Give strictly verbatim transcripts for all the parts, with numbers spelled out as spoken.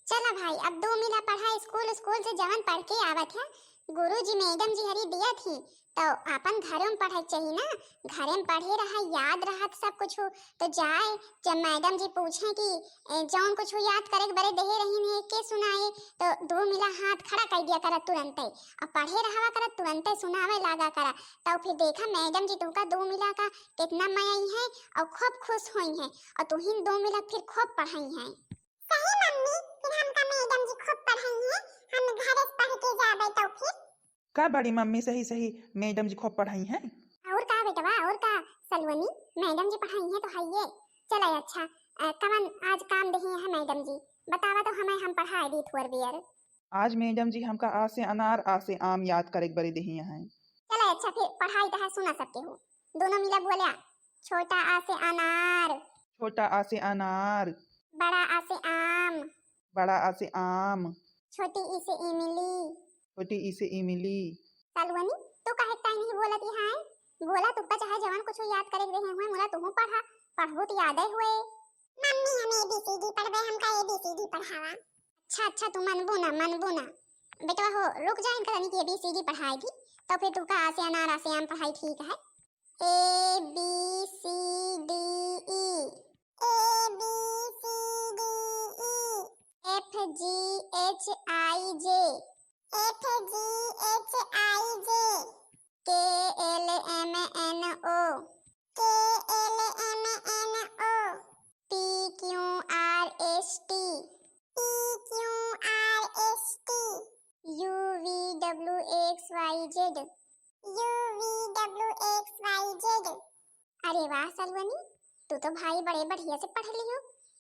चला भाई, अब दू मिला पढ़ा, स्कूल, स्कूल से जवन पढ़ के आवत है, गुरुजी, मैडम जी हरी दिया थी, तो आपन घरों में पढ़े के चाहिए ना। घरे में पढ़े रहा, याद रहत सब कुछ। तो जाए, जब मैडम जी पूछे कि, "ए, जौन कुछ याद करे के बरे देहे रही है, के सुनाए?" तो दू मिला हाथ खड़ा कर दिया करत तुरंते, और पढ़े रहवा करत तुरंते सुनावे लागा करा। तो फिर देखा मैडम जी तुमका दू मिला का कितना मयाई है और खूब खुश हुई है, और तुहिन दू मिला फिर खूब पढ़ाई है। सही मम्मी, फिर हमका मैडम जी खूब पढ़ाई है, हम घरे से पढ़ के जाबे तो फिर। का बड़ी मम्मी, सही सही मैडम जी खूब पढ़ाई हैं। और का बेटवा, और का सलवनी, मैडम जी पढ़ाई हैं तो है ये। चला अच्छा, अ, कवन आज काम देही है मैडम जी, बतावा तो हमें, हम पढ़ाई दी थोर बियर। आज मैडम जी हमका आ से अनार, आ से आम याद करे के बरे देही हैं। चला अच्छा, फिर पढ़ाई तो है, सुना सकते हो, दोनों मिला बोला, छोटा आ से अनार। छोटा आ से अनार। बड़ा आ से आम। बड़ा आ से आम। छोटी ई से इमली। छोटी ई से इमली। सलवनी, तू काहे ताई नहीं बोलत ही है? बोला, तुमका चाहे जवन कुछ याद करे के रहे हुए, मुला तुहू पढ़ा, पढ़बू तो याद हुए। मम्मी, हम एबीसीडी पढ़बे, हमका एबीसीडी पढ़ावा। अच्छा, अच्छा, तू मनबू ना, मनबू ना। बेटवा हो, रुक जा, इनका तनी की एबीसीडी पढ़ाई थी, तो फिर तुमका आ से अनार, आ से आम पढ़ाई ठीक है। A B C D E। A B C D E। F G H I J। F G H I J। K L M N O। K L M N O। P Q R S T। P Q R S T। U V W X Y Z। U V W X Y Z। अरे वाह सलवनी, तू तो भाई बड़े बढ़िया से पढ़ लियो।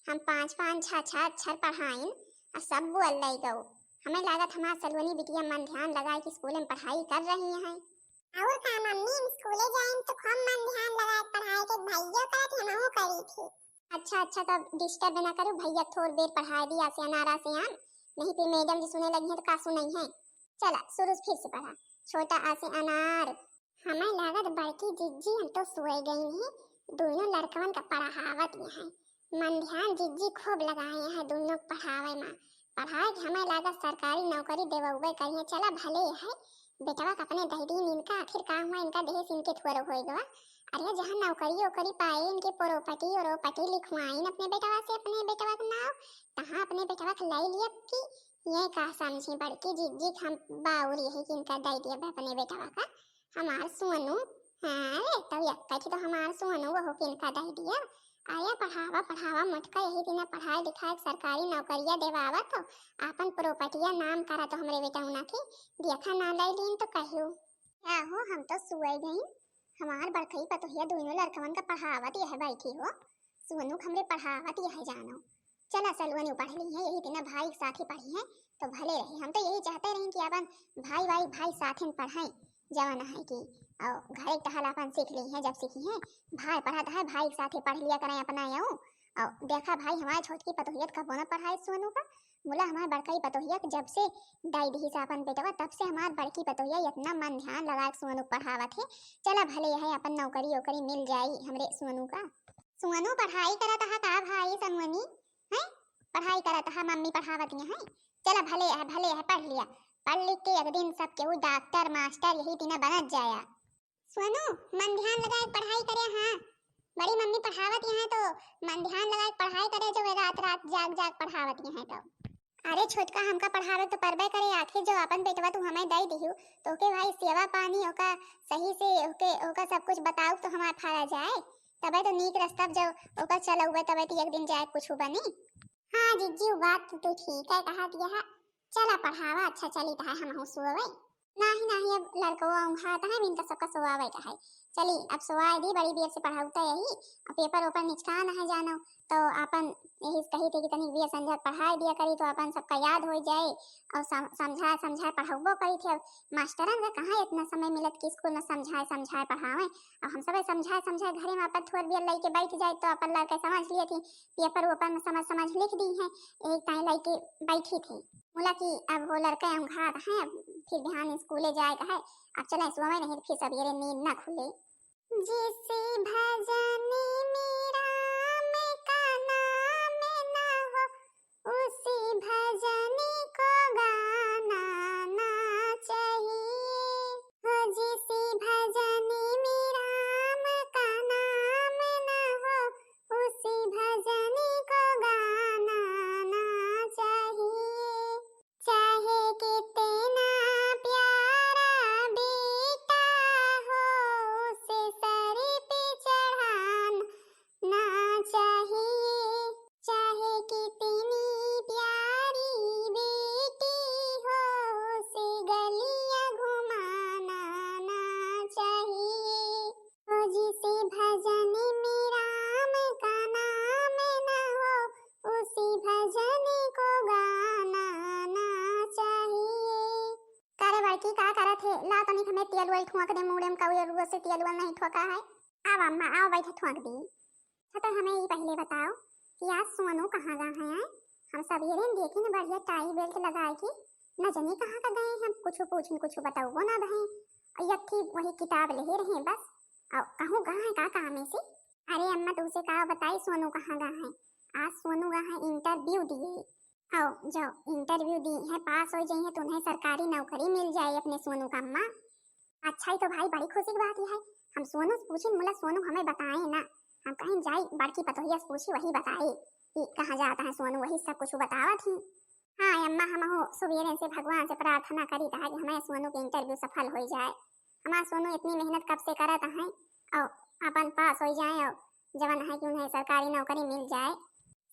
हम पाँच पाँच छः छः अक्षर पढ़ाइन और सब बोल लई गऊ। हमें लागत हमार सलवनी बिटिया मन ध्यान लगाए के स्कूल में पढ़ाई कर रही हैं। और का मम्मी, हम स्कूले जाइन तो खूब मन ध्यान लगाए पढ़ाई के, भैया करत हमहू करी थी। अच्छा अच्छा, तब डिस्टर्ब ना करू, भैया थोड़ देर पढ़ाई दी आ से अनार आ से आम, नहीं फिर मैडम जी सुने लगी हैं तो का सुनई है। चला शुरू से फिर से पढ़ा। छोटा आ से अनार। हमें लागत बड़की जिज्जी हम तो सोए गई हैं, दोनों लड़कवन का पढ़ावत यहाँ। मन ध्यान जिज्जी खूब लगाए हैं दोनों के पढ़ावे में। पढ़ाए के हमें लागत सरकारी नौकरी देवउबे करिए। चला भले है, बेटवा का अपने दही दीन, इनका आखिर का हुआ, इनका देहे से इनके थोरो होए गवा। अरे जहाँ नौकरी ओकरी पाए, इनके property ओरोपटी लिखवाइन अपने बेटवा से, अपने बेटवा के नाव, तहाँ अपने बेटवा के लाई लिया कि ये का समझी बड़की जिज्जी के हम बाउर यही कि इनका दे दिया अपने बेटवा का। हमार सोनू, हाँ रे, तब यक्का थी तो हमार सोनू वहू के इनका दे दिया। आया पढ़ावा पढ़ावा मटका, यही दिना पढ़ाए लिखाए सरकारी नौकरिया देवावा तो आपन propertyया नाम करा तो हमरे बेटौना के, देखा ना लाई लीन तो कहियो। आहो, हम तो सुअई गई, हमार बड़कई पतोहिया दोनों लड़कवन का पढ़ावत यह बैठी हो, सोनू के हमरे पढ़ावत यह जानो। चला सलवनी पढ़ ली है, यही दिना भाई के साथ ही पढ़ी है तो भले रही। हम तो यही चाहते रही कि अपन भाई भाई भाई साथ ही पढ़ाई, जवन है कि और घरे के टहल अपन सीख ली है, जब सीखी है भाई पढ़त है, भाई के साथ ही पढ़ लिया करें अपना यऊ। और देखा भाई, हमारे छोटकी पतोहिया तो कबो ना पढ़ाई सोनू का, मुला हमार बड़कई पतोहिया के जब से दाई दिही से अपन बेटवा, तब से हमार बड़की पतोहिया इतना मन ध्यान लगा के सोनू के पढ़ावत है। चला भले है अपन नौकरी ओकरी मिल जाई हमरे सोनू का। सोनू पढ़ाई करत हा का भाई सनवनी? हैं? पढ़ाई करत हा, मम्मी पढ़ावत है। चला भले है, भले है, पढ़ लिया। पढ़ लिख के एक दिन सब केहू डॉक्टर मास्टर यही दिना बनत जाया। सोनू, मन ध्यान लगाए के पढ़ाई करे, हाँ। बड़ी मम्मी पढ़ावत यहाँ तो मन ध्यान लगाए के पढ़ाई करे, जो वे रात रात जाग जाग पढ़ावत यहाँ तो। अरे छोटका, हमका पढ़ावे तो परबे करे, आखिर जो अपन बेटवा तू हमें दे दिहू, तो ओके भाई सेवा पानी ओका सही से ओके, ओका सब कुछ बताऊ तो हमार फारा जाए, तबे तो नीक रस्ता जो ओका चलउबे, तबे तो एक दिन जाए कुछ बनी। हाँ जिज्जी, उ बात तो तू ठीक है कहा दिया है। चला पढ़ावा, अच्छा चली तो है, हमहू सोवे। नाही, नाही, अब लड़कवा उंघात है, इनका सबका सोवावे का है। चली, अब सोवाए दी, बड़ी देर से पढ़ाउता यही, अब पेपर ओपर निचकान है जानो, तो आपन यही से कही थी कि तनी बियर संझा पढ़ाई दिया करी, तो आपन सबका याद हो जाए, और सम-, समझाए, समझाए पढ़ाउबो करी थे। अब मास्टरन का कहाँ इतना समय मिलत कि स्कूल में समझाए, समझाए पढ़ावे, और हम सबे समझाए, समझाए घरे में अपन थोड़ बियर लेके बैठ जाए, तो अपन लड़के समझ लिए थे, पेपर ओपर में समझ, समझ लिख दी है, एक ताई लेके बैठी थी। मुला कि अब वो लड़के उंघात हैं, अब फिर बिहान स्कूले जाए का है, अब चले सोवे नहीं, फिर सवेरे नींद ना खुले। जिस भजन में राम का नाम ना हो, उस भजन ए, ला तनिक हमें तेल वेल ठोंक दे, मूड़े में कौए रुआ से तेल वेल नहीं ठोका है। आव अम्मा, आव बैठे ठोंक दी। अच्छा तो हमें ई पहिले बताओ कि आज सोनू कहाँ गा है, हैं? हम सबेरे न देखी न बढ़िया टाई बेल्ट लगाए के, न जनी कहाँ का गए, हम कुछ पूछिन कुछ बतउबो ना भए। और यक्खी वही किताब लेहे रहे बस। और कहूँ गा है का काम है से? अरे अम्मा, तुमसे का बताई सोनू कहाँ गा है? आज सोनू गा है इंटरव्यू दिए। और जो इंटरव्यू दी है, पास हो जाई है तो उन्हें सरकारी नौकरी मिल जाए अपने सोनू का अम्मा। अच्छा, ई तो भाई बड़ी खुशी की बात ही है। हम सोनू से पूछी, मुला सोनू हमें बताए ना। हम कहीं जाई बड़की पतोहिया से पूछी, वही बताए कि कहाँ जाता है सोनू, वही सब कुछ बतावत ही। हाँ अम्मा, हम हो सुबेरे से भगवान से प्रार्थना करी था कि हमारे सोनू के इंटरव्यू सफल हो जाए। हमारा सोनू इतनी मेहनत कब से करत है और अपन पास हो जाए और जवन है कि उन्हें सरकारी नौकरी मिल जाए।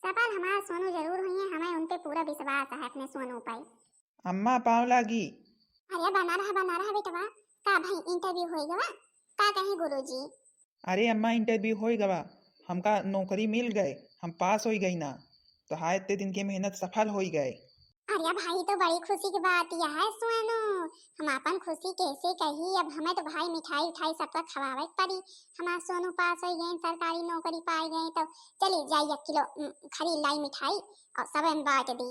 सफल हमारा सोनू जरूर हुई है, हमें उन पे पूरा विश्वास है अपने सोनू पे। अम्मा पाँव लागी। अरे बना रहा, बना रहा बेटवा। का भाई इंटरव्यू होई गवा? का कहीं गुरुजी? अरे अम्मा इंटरव्यू होई गवा, हमका नौकरी मिल गए, हम पास होई गई ना, तो हाँ इतने दिन की मेहनत सफल होई गए। अरे भाई तो बड़ी खुशी की बात यह है सोनू, हम अपन खुशी कैसे कही, अब हमें तो भाई मिठाई उठाई सबका खवावे के पड़ी। हमार सोनू पास होई गए, सरकारी नौकरी पाई गए, तो चली जाई एक किलो उम, खरीद लाई मिठाई और सब में बांट दी।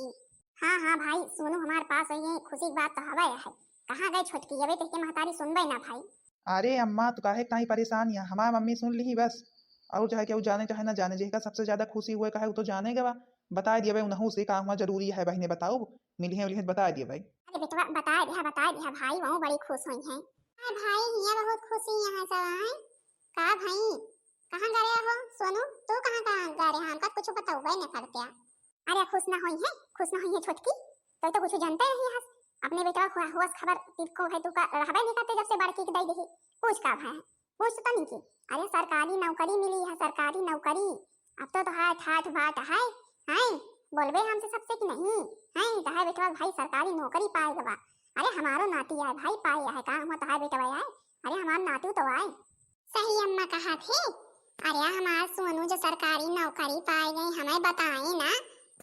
हाँ हाँ भाई, सोनू हमार पास होई है, खुशी की बात तो हवा है। कहाँ गए छोटकी? अबे तेरे महतारी सुनबे ना भाई। अरे अम्मा, तू काहे ताई परेशान या? हमार मम्मी सुन ली बस। और चाहे केहू जाने चाहे ना जाने, जेका सबसे ज्यादा खुशी हुए काहे, वो तो जाने के बा। बताए दिए भाई उनहू से का हुआ जरूरी है, बहिने बताओ, मिली है उलिहे बताए दिए भाई। अरे बेटवा, बताए दिया, बताए दिया भाई, वो बड़ी खुश हुई है। अरे भाई, हिया बहुत खुशी यहाँ सब आए। का भाई, कहाँ गा रहे हो सोनू? तू कहाँ, कहाँ गा रहे हो? हमका कुछ बताओ भाई, नहीं करते। अरे खुश ना होई है, खुश ना होई है छोटकी, तो, तो कुछ जानते नहीं हस। अपने बेटवा हुआ, हुआ खबर तिनको है, तू का रहबे नहीं करते जब से बड़की के दई देही। पूछ का भाई, पूछ तो नहीं की। अरे सरकारी नौकरी मिली है, सरकारी नौकरी। अब तो तोहार ठाठ बाट है, हैं? बोलबे हमसे सबसे कि नहीं, हैं? तोहार बेटवा भाई सरकारी नौकरी पाए गवा। अरे हमारो नाती आए भाई, पाए है का हुआ तोहार बेटवा आए? अरे हमार नातू तो आए। सही अम्मा कहा थे। अरे हमार सोनू जो सरकारी नौकरी पाए गए, हमें बताए ना,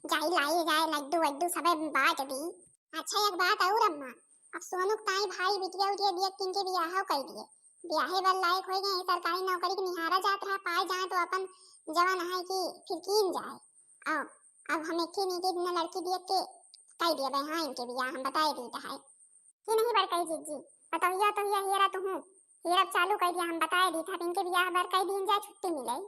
जाई लाई जाए लड्डू वड्डू सबे बांट दी। अच्छा एक बात और अम्मा, अब सोनू के ताई भाई बिटिया उटिया देख किन के बियाह कर दिए, बियाहे बर लायक हो गए, सरकारी नौकरी के निहारा जात रहा, पाए जाए तो अपन जवन है कि फिर कीन जाए। आओ, अब हम एक ही नीके दिन लड़की देख के कह दिए भाई, हाँ इनके बियाह हम बताए दी है। कि नहीं बड़कई जिज्जी, पतोहिया तो हिया हेरा तुहूँ, हेरब चालू कर दिया, हम बताए दी था, इनके बियाह बर कई दिन जाए छुट्टी मिले।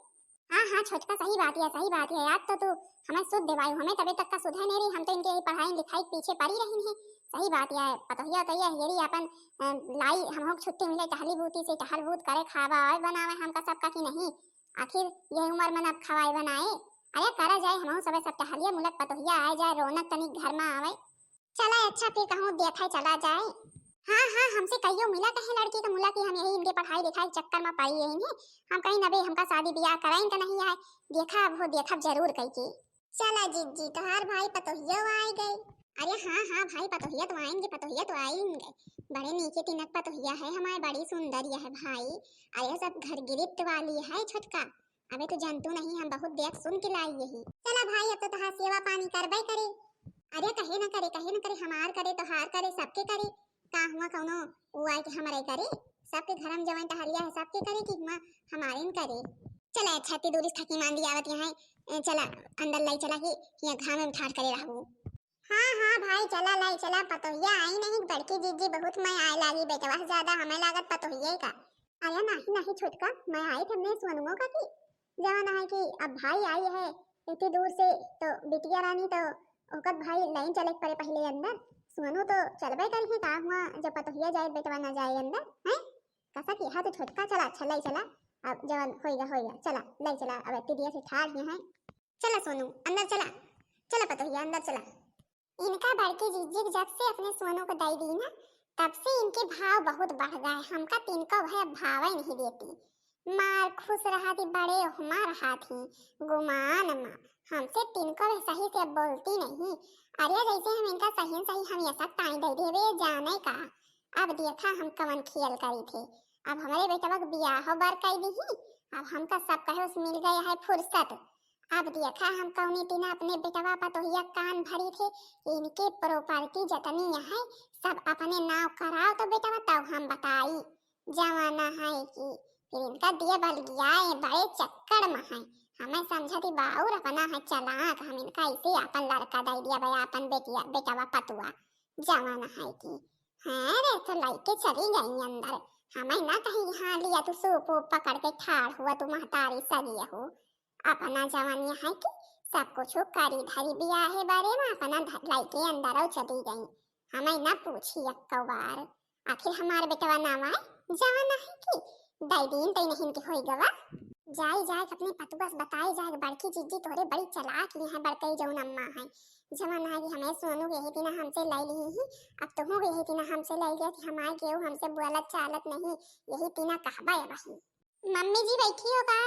हाँ हाँ छोटका, सही बात है, सही बात है, आज तो तू हमें सुध देवाई, हमें तबे तक का सुधे नहीं रही, हम तो इनके यही पढ़ाई लिखाई के पीछे पड़ी रही है। सही बात है, पतोहिया तो ये हेरी अपन अ, लाई, हमहू के छुट्टी मिले टहली बूती से, टहल बूत करे, खावा और बनावे हमका सबका कि नहीं, आखिर ये उम्र में अब खवाए बनाए। अरे करा जाए, हमहू सबे सब टहलिया मुलक पतोहिया आए जाए, रौनक तनिक घर में आवे। चला अच्छा फिर कहूँ देखा चला जाए। हाँ हाँ, हमसे कहियो मिला कहे लड़की का मुला कि हम यही इनके पढ़ाई लिखाई के चक्कर में पड़ी रही हैं। हम कहीं नबे हमका शादी ब्याह कराइन तो नहीं आए, देखा अब हो देखब जरूर कह के। चला जिज्जी, तोहार भाई पतोहियो आए गए। अरे हाँ हाँ भाई, पतोहिया तो आएंगे, पतोहिया तो आएंगे। बड़े नीचे तिनक पतोहिया है हमारे, बड़ी सुंदर यह है भाई। अरे सब घर गिरिफ्त वाली है छोटका। अबे तू जानतू नहीं, हम बहुत देख सुन के लाई यही। चला भाई, अब तो तोहार सेवा पानी करबे करे। अरे कहे न करे, कहे न करे, हमार करे, तोहार करे, सबके करे। का हुआ कौनो वो आए के हमरे करे? सबके घर में जवन टहलिया है सबके करे कि हुआ हमारे न करे? चला अच्छा, इतनी दूर से थकी मांदी आवत यहाँ है, ए, चला अंदर लाई चला कि यहाँ घाम में ठाठ करे रहबू। हाँ हाँ भाई, चला लाई चला, पतोहिया आई नहीं, बड़की जिज्जी बहुत मैं आए लागी, बेटवा से ज्यादा हमें लागत पतोहिया का। अरे नहीं नहीं छोटका, मैं आई थे अपने सोनुओ का की जवन है कि अब भाई आई है इतनी दूर से, तो बिटिया रानी तो ओकर भाई लाइन चले के पड़े पहले अंदर। सोनू तो चलबे करी है, का हुआ जब पतोहिया जाए बेटवा ना जाए अंदर, हैं? कसा की हाथ छोटका, चला अच्छा लाई चला, अब जवन होइगा होइगा, चला लाई चला, अब इतनी देर से ठाड़ ही हैं। चला सोनू अंदर चला, चला पतोहिया अंदर चला। इनका बड़की जिज्जी के जब से अपने सोनू को दई दी ना, तब से इनके भाव बहुत बढ़ गए। हमका तिनको भय भावे नहीं देती। मार खुश रहा थी, बड़े हुमा रहा थी, गुमान मा। हमसे तिनको भी सही से बोलती नहीं। अरे जैसे हम इनका सही न सही हम ये सब ताई दे देवे जाने का। अब देखा हम कवन खेल करी थे। अब हमारे बेटवा के बियाह बर कई दी। अब हमका सब कहे उस मिल गया है फुर्सत। अब देखा हम कौने तिना अपने बेटवा पतोहिया कान भरी थे, इनके property जतनी है सब अपने नाव कराओ तो बेटवा तब हम बताई। जमाना है कि फिर इनका दिया बलगिया ये बड़े चक्कर में है। हमें समझती बाउर अपना है चलाक, हम इनका ऐसे आपन लड़का दे दिया भाई, आपन बेटिया, बेटवा पतुआ। जमाना है कि हाँ रे, तो लइके चली गई अंदर। हमें ना कहीं यहाँ लिया तू सूप वूप पकड़ के ठाड़ हुआ, तू महतारी सगी हो। अपना जवानी है कि सब कुछ करी धरी बियाहे बारे में अपना ध-, लइके अंदर चली गई। हमें ना पूछी एक्को बार। आखिर हमार बेटवा नाम आए जवाना है कि दाई दिन तई नहीं की होई गवा। जाए जाए अपने पतुआ से बताए जाए, बड़की जिज्जी तोहरे बड़ी चालाक ही है, बड़कई जौन अम्मा है। जवाना है कि हमें सोनू यही दिना हमसे ले ली ही, अब तुहू यही दिना हमसे ले लिया कि हमारे केहू हमसे बोलत चालत नहीं, यही दिना कहबा है वही। मम्मी जी बैठी हो का?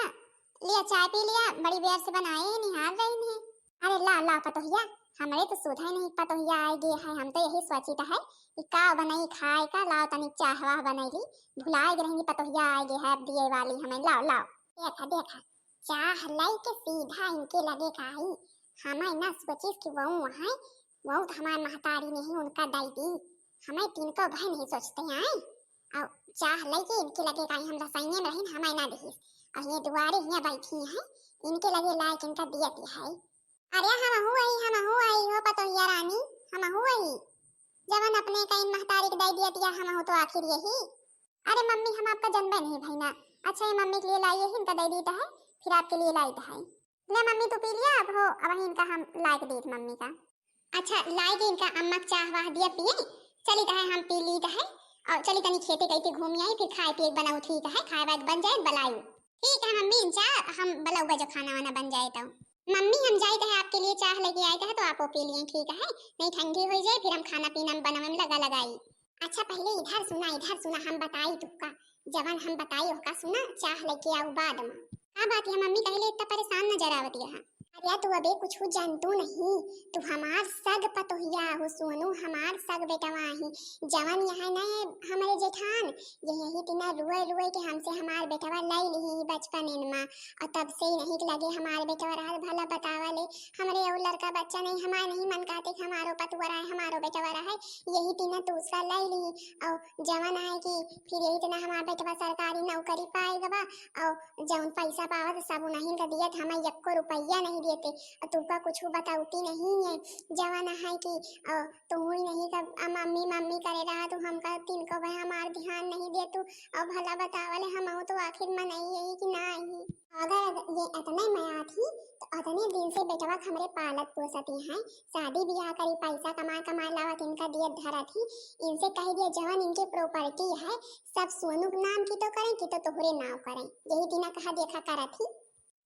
लिया चाय पी लिया, बड़ी बेर से बनाए है, निहार रही है। अरे ला ला पतोहिया, हमरे तो सुधा ही नहीं पतोहिया आए गए है, हम तो यही सोचित है कि का बनाई खाए का, लाओ तनी चाह वाह बनैली, भुलाए गए रहेंगी पतोहिया आए गए है, अब दिए वाली हमें, लाओ लाओ। देखा देखा, चाह लाई के सीधा इनके लगे का आई, हमें ना सोचिस कि वो है, वो तो हमार महतारी नहीं उनका दई दी, हमें तिनको भय नहीं सोचते हैं। और चाह लइके इनके लगे काई हम रसोइये में रहिन, हमें ना दिहिस। और ये दुआरे हियाँ बैठी हैं, इनके लगे लाइके इनका दियत है। अरे हमहू आई, हमहू आई हो पतोहिया रानी, हमहू आई। जवन अपने का इन महतारी के दे दियत या हमहू तो आखिर यही। अरे मम्मी हम आपका जनबे नहीं भइना। अच्छा ये मम्मी के लिए लाई है, इनका दे दीत है, फिर आपके लिए लाइत है। ले मम्मी तू पी लिया अब हो, अब इनका हम लाइके दीत मम्मी का। अच्छा, लाई के इनका अम्मा के चाह वाह दिया पिए। चली त है हम पी ली त है, और चली तनी खेते कहीं पे घूमी आई, फिर खाए पिए के बनाऊ ठीक है, खाए वाए के बन जाए बलायू। ठीक है मम्मी, जा हम बलौबा जो खाना वाना बन जाए तो। मम्मी हम जाए त है आपके लिए चाह लेके आए त है तो आप वो पी लिए ठीक है, नहीं ठंडी हो जाए फिर हम खाना पीना में बनावे में लगा लगाई। अच्छा पहले इधर सुना, इधर सुना, हम बताई तुक्का। जवन हम बताई ओका सुना, चाह लेके आऊ बाद में। का बात है मम्मी, कहले इतना परेशान नजर आवत है? अरे तू अबे कुछ जानतू नहीं, तू हमार सग पतोहिया हो सोनू, हमार सग बेटवा ही। जवन यहाँ न हमरे जेठान, ये यही तिना रुए रुए के हमसे हमार बेटवा लाई लिही बचपन इनमा, और तब से ही नहीं लगे हमार बेटवा रहत। भला बतावा ले, हमरे और लड़का बच्चा नहीं, हमार नहीं मन कहते कि हमारो पतुआ रहे, हमारो बेटवा रहे, यही तिना दूसरा लाई लिही। और जवन आए कि फिर यही तना हमार बेटवा सरकारी नौकरी पाए गवा, और जौन पैसा पावत सब उन्हीं का दियत, हमें यक्को रुपया नहीं देते, और तुमका कुछ बतावती नहीं है। जवन है कि, और तू ही नहीं तब, आ, मम्मी मम्मी करे रहा तू, हमका तिनको भाई हमार ध्यान नहीं दे तू, और भला बतावले हम तो आखिर में नहीं यही कि ना आई। अगर ये इतने मया थी तो इतने दिन से बेटवा के हमरे पालत पोसत ही हैं, शादी ब्याह करी, पैसा कमाए कमाए लावत इनका दियत धरत ही, इनसे कह दिया जवन इनके property है सब सोनू के नाम की तो करें कि तो तोहरे नाम करें, यही दिना कहा देखा करत ही।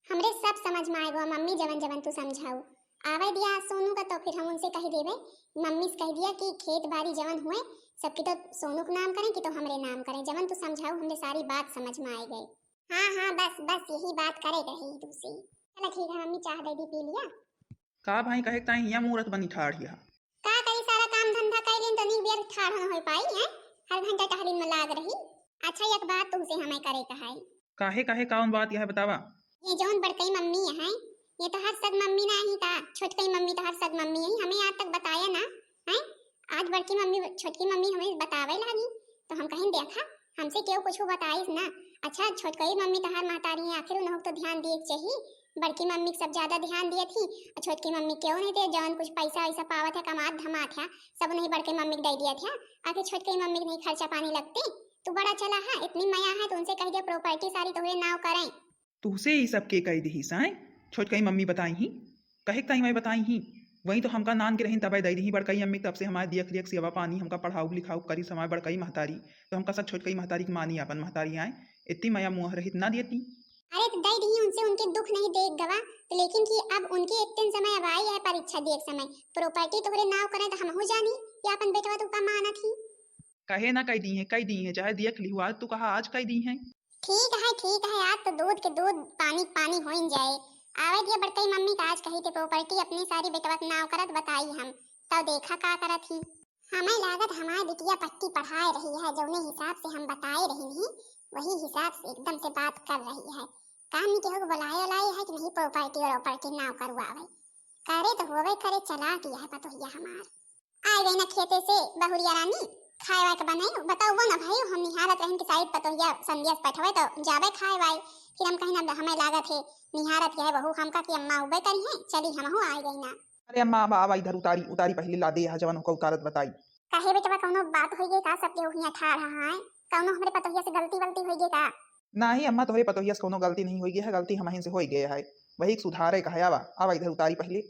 हमरे सब समझ में आए गो मम्मी, जवन जवन तू समझाऊ। आवे दिया सोनू का तो फिर हम उनसे कह देवे, मम्मी से कह दिया कि खेत बाड़ी जवन हुए सबकी तो सोनू के नाम करें कि तो हमरे नाम करें, जवन तू समझाऊ हमरे सारी बात समझ में आए गए। हाँ हाँ बस बस यही बात करे के रही तुमसे। चला ठीक है मम्मी, चाह दे दी पी लिया। का भाई कहे ताई हिया मूरत बनी ठाड़ हिया। का करी सारा काम धंधा कर लेन तो नीक बियर ठाड़ न हो पाई है, हर घंटा टहलिन में लाग रही। अच्छा एक बात तुमसे हमें करे का है। काहे काहे कौन बात यह बतावा। ये जौन बड़कई मम्मी है, ये तो हर सग मम्मी ना ही का, छोटकई मम्मी तो हर सग मम्मी है, हमें आज तक बताया ना है। आज बड़की मम्मी छोटकी मम्मी हमें बतावे लागी तो हम कहें देखा हमसे केहू कुछ बताइस ना। अच्छा छोटकई मम्मी तहार महतारी है, आखिर उन्हों तो ध्यान दिए के चाहिए, बड़की मम्मी के सब ज्यादा ध्यान दिए थी और छोटकी मम्मी केहू नहीं दे, जौन कुछ पैसा वैसा पावत है कमात धमात है सब उन्हीं बड़की मम्मी के दे दिए थे, आखिर छोटकई मम्मी के नहीं खर्चा पानी लगते। तू बड़ा चला है, इतनी मया है तो उनसे कह दे property सारी तोहरे नाव करें। तुहसे ई सब के कह दिहिस आय? छोटकई मम्मी बताई ही, कहे के ताई मैं बताई ही, वही तो हमका नान के रहिन तबे दई दिही बड़कई अम्मी, तब से हमारे दियक लियक सेवा पानी हमका पढ़ाऊ लिखाऊ करी समय बड़कई महतारी, तो हमका सब छोटकई महतारी के मानी अपन महतारी आय, इतनी मया मुँह रहित ना दियती। अरे तो दई दिही उनसे, उनके दुख नहीं देख गवा, तो लेकिन कि अब उनके इतने समय अब आई है परीक्षा दिए समय, property तोहरे नाव करें तो हमहू जानी कि अपन बेटवा तू का मानत ही। कहे ना कह दी है, कह दी है, चाहे दियक लिहुआ तू कहा आज कह दी है। ठीक है, ठीक है, आज तो दूध के दूध, पानी के पानी होइन जाए। आवे दिया बड़कई मम्मी का आज कही के property अपनी सारी बेटवा के नाव करत बताई हम, तब देखा का करत ही। हमें लागत हमार बिटिया पट्टी पढ़ाए रही है, जौने हिसाब से हम बताए रही ही, वही हिसाब से एकदम से बात कर रही है। काम में केहू के बोलाए उलाए है कि नहीं, प्रॉपर्टी और प्रॉपर्टी नाव करवावे। करे तो होवे करे, चला दिया है पतोहिया हमार। आए गई ना खेते से बहुरिया रानी, खाए वाए के बनाई, बताओ ना भाई, हम निहारत रहन कि शायद पतोहिया संदेश पठवे तो जावे खाए वाए। फिर हम कहीं ना हमें लागत है निहारत यह बहू हमका कि अम्मा उबे करी है, चली हमहू आए गई ना। अरे अम्मा, अब आवा इधर, उतारी उतारी पहले ला दे, यहाँ जवन होकर उतारत बताई। काहे बेटवा, कौनो बात होई गई का? सब केहू हियां ठाड़ है, कौनो हमरे पतोहिया से गलती वलती होई गई का? नाही अम्मा, तोहरे पतोहिया से कौनो गलती नहीं होई गई है, गलती हमहिन से होई गई है, वही के सुधारे का है। आवा, आवा इधर उतारी पहले।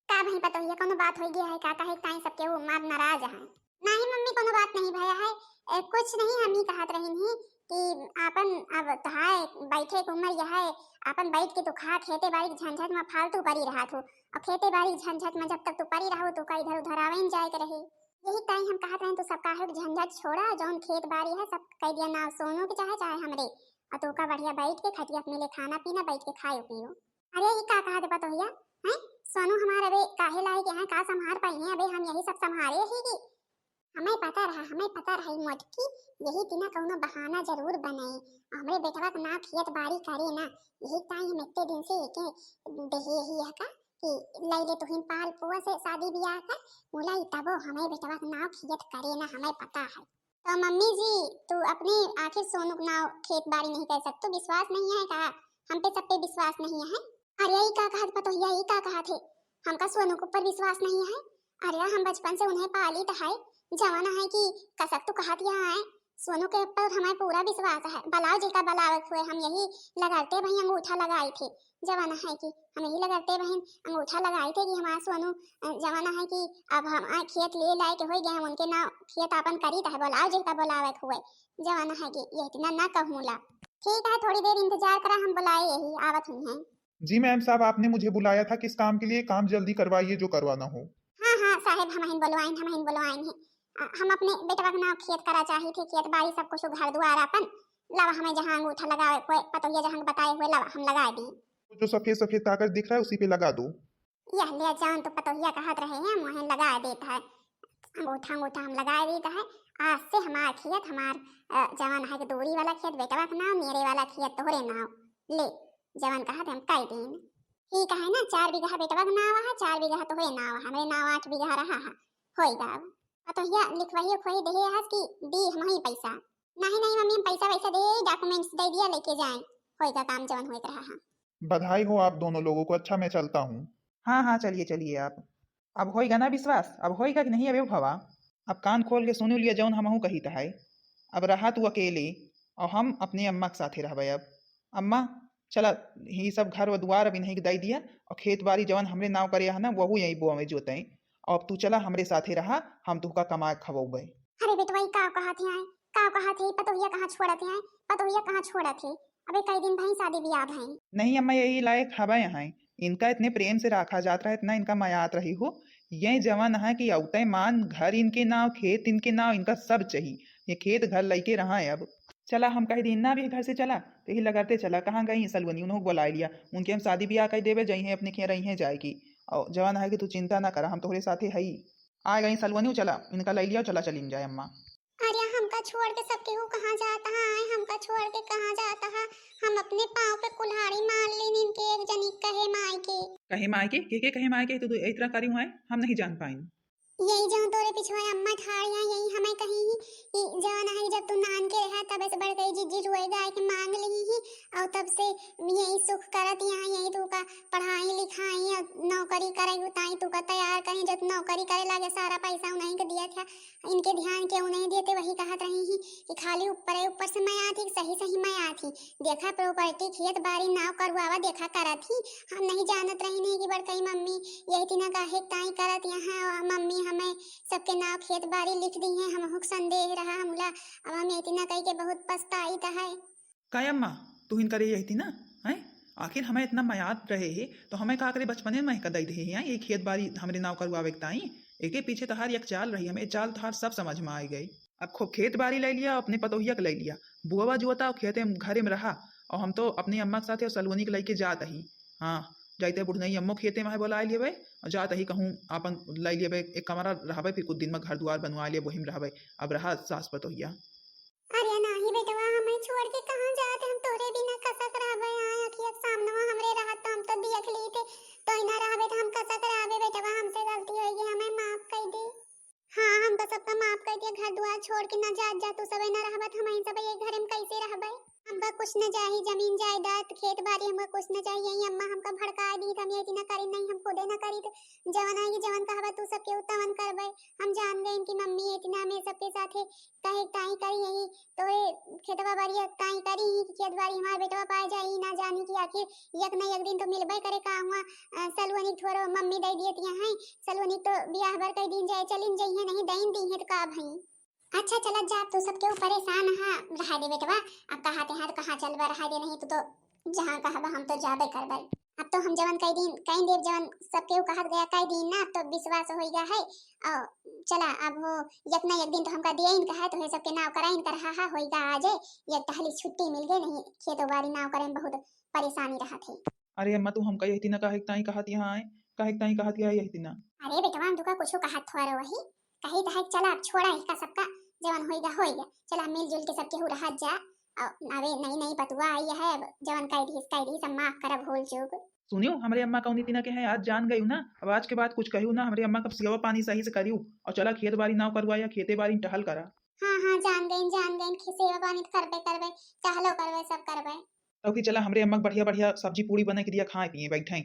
का भाई पतोहिया, कौनो बात होई गई है का? काहे ताई सब केहू मार नाराज है? नाही मम्मी, कौनो बात नहीं भया है। ए, कुछ नहीं, हम ही कहत रहिन ही कि आपन अब तहाय बैठे के उम्र यह है, आपन बैठ के तू खा, खेते बाड़ी के झंझट में फालतू पड़ी रहा थू। और खेते बाड़ी के झंझट में जब तक तू पड़ी रहो, तो का इधर उधर आवे न जाए के रहे। यही ताई हम कहत रहे, तू सब काहे के झंझट छोड़ा, जौन खेत बाड़ी है सब कह दिया नाव सोनू के चाहे, चाहे हमरे, और तू का बढ़िया बैठ के खटिया पे मिले खाना पीना, बैठ के खाए पियो। अरे ई का कहा दे पतोहिया, हैं? सोनू हमार अबे काहे लाए के हैं, का संभार पाई हैं? अबे हम यही सब संभारे ही कि हमें पता रहा, हमें पता रहा ई मोटकी यही दिना कौनो बहाना जरूर बनाई, हमरे बेटवा के नाव खेत बाड़ी करे ना। यही ताई हम इतने दिन से एके देहे ही है का कि लई ले तुहिन पाल पुआ से शादी ब्याह कर, मुलाई तबो हमें बेटवा के नाव खेत करे ना, हमें पता है। तो मम्मी जी, तू अपने आखिर सोनू के नाव खेत बाड़ी नहीं कर सकतू, विश्वास नहीं है का? हम पे सब पे विश्वास नहीं है? अरे ई का कहत पतोहिया, ई का कहत है? हमका सोनू के ऊपर विश्वास नहीं है? अरे हम बचपन से उन्हें पाली तो है, जवान है कि कसक तू कहत यहाँ है। सोनू के ऊपर हमें पूरा विश्वास है, बुलाओ जेका बुलावे के हुए, हम यही लगरते भई अंगूठा लगाए थे, जवान है कि हम यही लगरते बहन अंगूठा लगाए थे कि हमारा सोनू, अ, जवान है कि अब हम आ खेत ले लाए के हो गए, हम उनके ना खेत आपन करी तो है, बुलाओ जेका बुलावे के हुए, जवान है कि ये इतना ना कहूँला। ठीक है, थोड़ी देर इंतजार करा, हम बुलाए यही आवत हुई हैं। जी मैम साहब, आपने मुझे बुलाया था किस काम के लिए? काम जल्दी करवाइए जो करवाना हो। हाँ, हाँ साहेब, हमहिन बोलवाइन, हमहिन बोलवाइन है। अ, हम अपने बेटवा के नाव खेत करा चाही थे, खेत बाड़ी सब कुछ घर दुआर अपन। लावा हमें जहाँ अंगूठा लगावे हुए, पतोहिया जहाँ बताए हुए, लावा हम लगा दी। वो जो सफेद सफेद कागज दिख रहा है उसी पे लगा दो। यह ले जौन तू पतोहिया कहत रहे हैं, वहीं लगा देता है। अंगूठा अंगूठा हम लगा देता है। आज से हमार खेत, हमार, अ, जवान है कि दूरी वाला खेत बेटवा के नाव, मेरे वाला खेत तोहरे नाव। ले, जवन कहत हम कई दिन। ठीक है ना, चार बीघा बेटवा के नाव है, चार बीघा तोहरे नाव है, हमरे नाव आठ बीघा रहा है, होई गा। अब पतोहिया लिखवाइयो खोई देहे हस कि दी हम ही पैसा। नहीं, नहीं मम्मी, हम पैसा वैसा दे, डॉक्यूमेंट्स दे दिया, लेके जाए, होई गा काम जवन होए के रहा है। बधाई हो आप दोनों लोगों को। अच्छा, मैं चलता हूँ। हाँ, हाँ, चलिए, चलिए आप। अब होइगा ना विश्वास? अब होइगा कि नहीं? अबे भवा, अब कान खोल के सुन लिया जौन हमहू कहित है। अब रहा तू अकेले और हम अपने अम्मा के साथे रहबे। अब अम्मा, चला, ही सब घर व दुआर अब इन्हीं के दे दिया और खेत बाड़ी जवन हमरे नाव करे है ना, वहू यहीं बोवे जोते। और अब तू चला हमरे साथे रहा, हम तुहका कमा के खवौबे। अरे बेटवा, ई का कहत है? का कहत है? पतोहिया कहाँ छोड़त है? पतोहिया कहाँ छोड़त है? अबे कई दिन भई शादी ब्याह भई। नहीं अम्मा, यही लायक हवा यहाँ। इनका इतने प्रेम से रखा जात रहा, इतना इनका मयात रही हो। ये जवन है कि औते मान, घर इनके नाव, खेत इनके नाव, इनका सब चाहिए। ये खेत घर लइके रहा है। अब चला, हम कह दी ना अभी घर से चला, तो यही लगरते चला, कहाँ गई सलवनी, उन्हों बुला लिया, उनके हम शादी ब्याह कर देवे, जई हैं अपने खें रही हैं जाए की। और जवन है कि तू चिंता ना करा, हम तोहरे साथे हई। आ गई सलवनी, चला इनका ले लिया, चला चलिन जाए अम्मा। अरे हमका छोड़ के सब केहू कहाँ जात है? आए हमका छोड़ के कहाँ जात है? हम अपने पाँव पे कुल्हाड़ी मार लेन इनके एक जनी कहे माई के। कहे माई के? के, के कहे माई के? तू, तू इतना करी हुआ है, हम नहीं जान पाइन। यही जो तोरे पिछुआ अम्मा ठाड़ यहाँ, यही हमें कही ही कि जवन है जब तू नान के रहा तब से बड़ गई जिज्जी रुए गाय के मांग ली ही, और तब से यही सुख करत यहाँ, यही तू का पढ़ाई लिखाई और नौकरी करे उताई तू का तैयार कहीं, जब नौकरी करे लागे सारा पैसा उन्हीं के दिया था। इनके ध्यान केहू नहीं देते, वही कहत रही ही कि खाली ऊपरे ऊपर से मयात ही, सही सही मयात ही। देखा प्रॉपर्टी खेत बाड़ी नाव करवावा देखा करत ही। हम नहीं जानत रही नहीं कि बड़कई मम्मी यही तिना काहे ताई करत यहाँ, और मम्मी हमें सबके नाव खेत बाड़ी लिख दी है, हम हुक संदेह रहा हमला। अब हम यही तिना कह के बहुत पछताइत है। काय अम्मा, तू हिनका रे यही थी ना, हैं? आखिर हमें इतना मयात रहे है, तो हमें का करे बचपने में का दई दे है, हैं? ये खेत बाड़ी हमरे नाव करवावे के ताई। एके पीछे तोहार एक चाल रही, हमें चाल तोहार सब समझ में आई गई। अब खूब खेत बाड़ी ले लिया, अपने पतोहिया के ले लिया, बुआवा जुआता और खेते में, घरे में रहा, और हम तो अपने अम्मा के साथे और सलोनी के लेके जात ही। हाँ, जाते बुढ़नई अम्मो खेते में है, बोला लेवे, और जात ही कहूँ अपन ले लेवे एक कमरा रहबे, फिर कुछ दिन में घर दुआर बनवा लेवे, वही में रहबे। अब रहा सास पतोहिया। अरे नाही बेटवा, हमें छोड़ के कहाँ जात, हम तोरे बिना कसक रहबे, आए अखिया के दुआर छोड़ के ना जात जा, तू सबे ना रहबत, हम सबे ये घर में कैसे रहबे? हमका कुछ न चाही, जमीन जायदाद, खेत बारी हमका कुछ न चाही। यही अम्मा हमका भड़काए दी, हम ये इतना करी नहीं, हम खुदे न करी। तो जवन आई, जवन कहबा तू सबके उतवन करबे। हम जान गए कि मम्मी इतना में सबके साथे कहे ताई करी यही तोरे खेतवा बारी ताई करी ही कि खेत बारी हमार बेटवा पाए जाई, ना जानी कि आखिर एक न एक दिन तो मिलबे करे का हुआ। अ, सलुअनी थोरो मम्मी दे दिए तिया हैं, सलुअनी तो बियाह भर कई दिन जाए चलिन जइहे, नहीं दइन दी है तो का भई? अच्छा चलत जा, तू सब केहू परेशान हा, रहा दे बेटवा। अब कहा ते हाथ कहाँ चलबा, रहा दे, नहीं तू तो जहाँ कहबा हम तो जाबे करबे। अब तो हम जवन कई दिन कई देव, जवन सब केहू कहत गया कई दिन ना, अब तो विश्वास होई गया है। और चला अब हो, एक ना एक दिन तो हमका दियइन कहा, तो हे सबके नाव कराइन कर हा, हा होई गया आज, एक टहली छुट्टी मिल गई, नहीं खेतों बारी नाव करे में बहुत परेशानी रहत है। अरे अम्मा, तू हमका यही दिना काहे ताई कहत यहाँ आए, काहे ताई कहत यहाँ यही दिना? अरे बेटवा, हम तुका कुछ कहत थोरो वही कही तो है, चला अब छोड़ा इसका सबका, जवन होइगा होइगा, चला मिलजुल के सब केहू रहत जा। और अबे नई नई पतुआ आई है, अब जवन कह दी कह दी, सब माफ करब भूल चूक। सुनियो, हमरे अम्मा कौनी दिना के है, आज जान गई ना, अब आज के बाद कुछ कहियो ना, हमरे अम्मा कब सेवा पानी सही से करियो, और चला खेत बारी नाव करवा या खेते बारी टहल करा। हाँ हाँ, जान गई जान गई, खे-, सेवा पानी तो करबे करबे, टहलो करबे, सब करबे। तब की चला हमरे अम्मा के बढ़िया बढ़िया सब्जी पूड़ी बना के दिया, खाए पिए बैठे।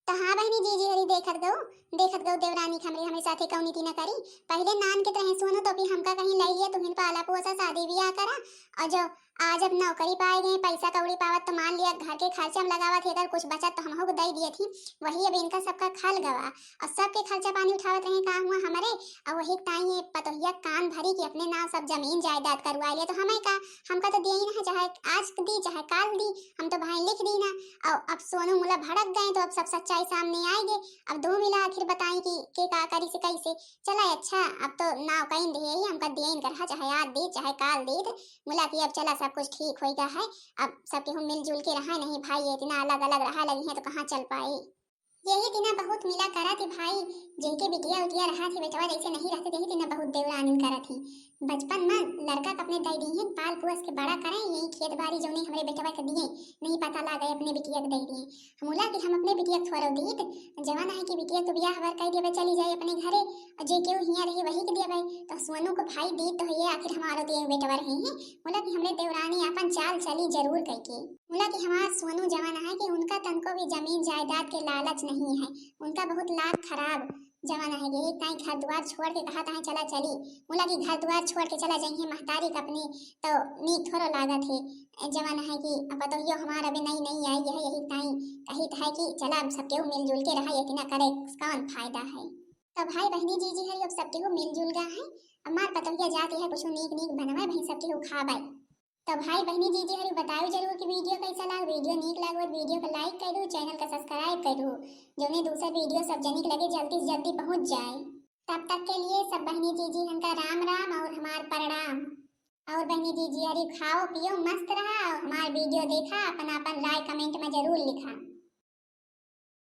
तो हाँ बहनी, जीजी हरी देखत गऊ, देखत गऊ देवरानी के हमरे, हमरे साथे कौनी ती न करी। पहिले नान के तरह सुनो तो भी हमका कहीं लाई लिया, तुहिन पाला पोसा, शादी ब्याह करा। और जो आज अब नौकरी पाए गए, पैसा कौड़ी पावत तो मान लिया घर के खर्चा में लगावत है, अगर कुछ बचत तो हमहू को दे दिए थी, वही अब इनका सबका खल गवा। और सबके खर्चा पानी उठावत रहे का हुआ हमरे, और वही ताई ये पतोहिया कान भरी कि अपने नाव सब जमीन जायदाद करवा लिया। तो हमें का, हमका तो दिया ही ना, चाहे आज दी चाहे काल दी, हम तो भाई लिख दी ना। और अब सोनू मुला भड़क गए तो अब सब सच्चाई सामने आएगी। अब दो मिला आखिर बताई कि के का करी से कैसे। चला अच्छा, अब तो नाव कहीं दे ही, हमका दिया इनकर हा, चाहे आज दी चाहे काल दी। मुला कि अब चला सब कुछ ठीक होई गया है, अब सब केहू मिलजुल के रहा, नहीं भाई ये इतना अलग अलग रहा लगी है तो कहाँ चल पाई। यही दिना बहुत मिला करा थी भाई, जिनके बिटिया उटिया रहा थी बेटवा जैसे नहीं रहते, यही दिना बहुत देवरानिन करा थी। बचपन में लड़का के अपने दे दी हैं, पाल पोस के बड़ा करें, यही खेत बारी जौनी हमरे बेटवा के दिए, नहीं पता लागे अपने बिटिया के दे दिए। मुला कि हम अपने बिटिया के थोड़ो दीत, जवान है कि बिटिया के बियाह बर कर देबे, चली जाए अपने घरे, और जे केहू हियाँ रही वही के देबे। तो सोनू को भाई दीत तो ये आखिर हमारो दिए बेटवा रहे हैं। मुला कि हमरे देवरानी अपन चाल चली जरूर कह के। मुला कि हमार सोनू जवान है कि उनका तनको भी जमीन जायदाद के लालच नहीं है, उनका बहुत लाख खराब जवान है कि एक ताई घर द्वार छोड़ के कहा ताई चला चली। मुला कि घर द्वार छोड़ के चला जाइए महतारी के अपनी, तो नीक थोड़ो लागत है। जवान है कि पतोहियो हमार अभी नई नई आई है, यही ताई कही है कि चला अब सब केहू मिलजुल के रहा, इतना करे कौन फायदा है। तो भाई बहनी जीजी है, अब सब केहू मिलजुल गा है, हमार पतोहिया जाती है कुछ नीक नीक बनवाए, वहीं सब केहू खाबाई। तो भाई बहनी जीजी हरी बताओ जरूर कि वीडियो कैसा लाग। वीडियो नीक लागो तो वीडियो को लाइक कर दो, चैनल का सब्सक्राइब कर दो, जौने दूसर वीडियो सब जनिक लगे जल्दी से जल्दी पहुँच जाए। तब तक के लिए सब बहनी जीजी हन का राम राम और हमार प्रणाम। और बहनी जीजी हरी खाओ पियो मस्त रहा और हमार वीडियो देखा, अपन अपन राय कमेंट में जरूर लिखा।